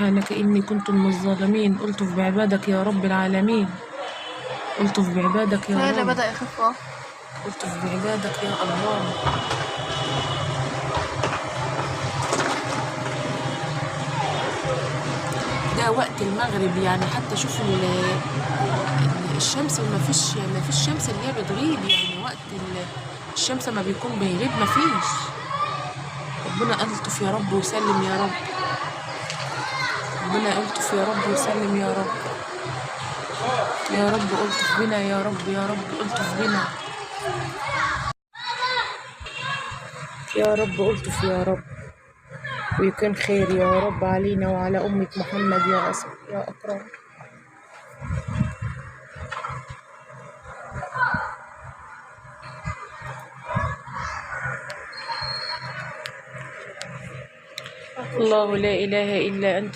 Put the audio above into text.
سبحانك إني كنت من الظالمين. ألطف بعبادك يا رب العالمين، ألطف بعبادك يا اللي رب، بدأ يخف اهو. ألطف بعبادك يا الله. ده وقت المغرب يعني، حتى شوفوا الشمس، ما فيش شمس اللي هي بتغيب يعني، وقت الشمس ما بيكون بيغيب ما فيش. ربنا ألطف يا رب وسلم يا رب، ربنا ألطف يا رب وسلم يا رب، يا رب ألطف بنا يا رب، يا رب ألطف بنا يا رب، ألطف يا رب، ويكون خير يا رب علينا وعلى أمة محمد يا أصل يا أكرم. الله لا إله إلا أنت.